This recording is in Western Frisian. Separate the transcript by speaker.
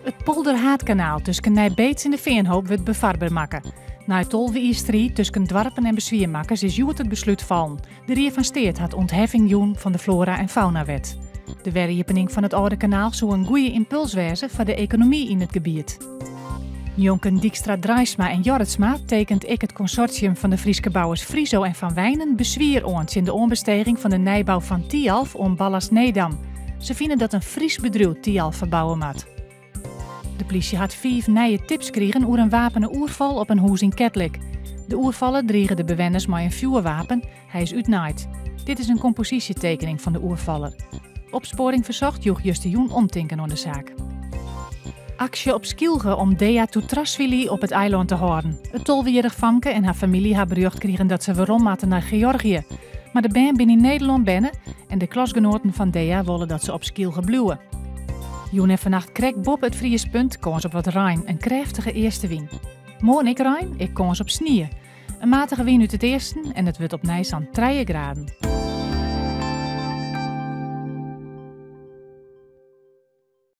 Speaker 1: It Polderhaadkanaal tusken Nij Beets en De Feanhoop wurdt befarber makke. Nei 12 jier striid tusken doarpen en beswiermakkers is hjoed it beslút fallen. De Rie fan Steat hat ûntheffing jûn fan de Flora en Faunawet. De weriepening fan it âlde kanaal soe in goeie ympuls wêze foar de ekonomy yn it gebiet. Njonken Dykstra Draisma en Jorritsma tekent ek it konsortium fan de Fryske bouwers Friso en Van Wijnen beswier oan tsjin de oanbesteging fan de nijbou fan Thialf oan Ballast Nedam. Se fine dat in Frysk bedriuw Thialf ferbouwe moat. De plysje hat fiif nije tips krigen oer in wapene oerfal op in hûs yn Ketlik. De oerfaller drige de bewenners mei in fjoerwapen. Hy is útnaaid. Dit is in komposysjetekening fan de oerfaller. Opsporing Verzocht joech justerjûn omtinken oan de saak. Aksje op Skylge om Dea Toetrasvili op it eilân te hâlden. It tolvejierrich famke en har famylje ha berjocht krigen dat se werom moatte nei Georgië. Mar de bern binne yn Nederlân berne en de klasgenoaten fan Dea wolle dat se op Skylge bliuwe. Jûn en fannacht krekt boppe it friespunt, kâns op wat rein, in krêftige eastewyn. Moarn ek rein, ek kâns op snie. In matige wyn út it easten en it wurdt opnij sa'n trije graden.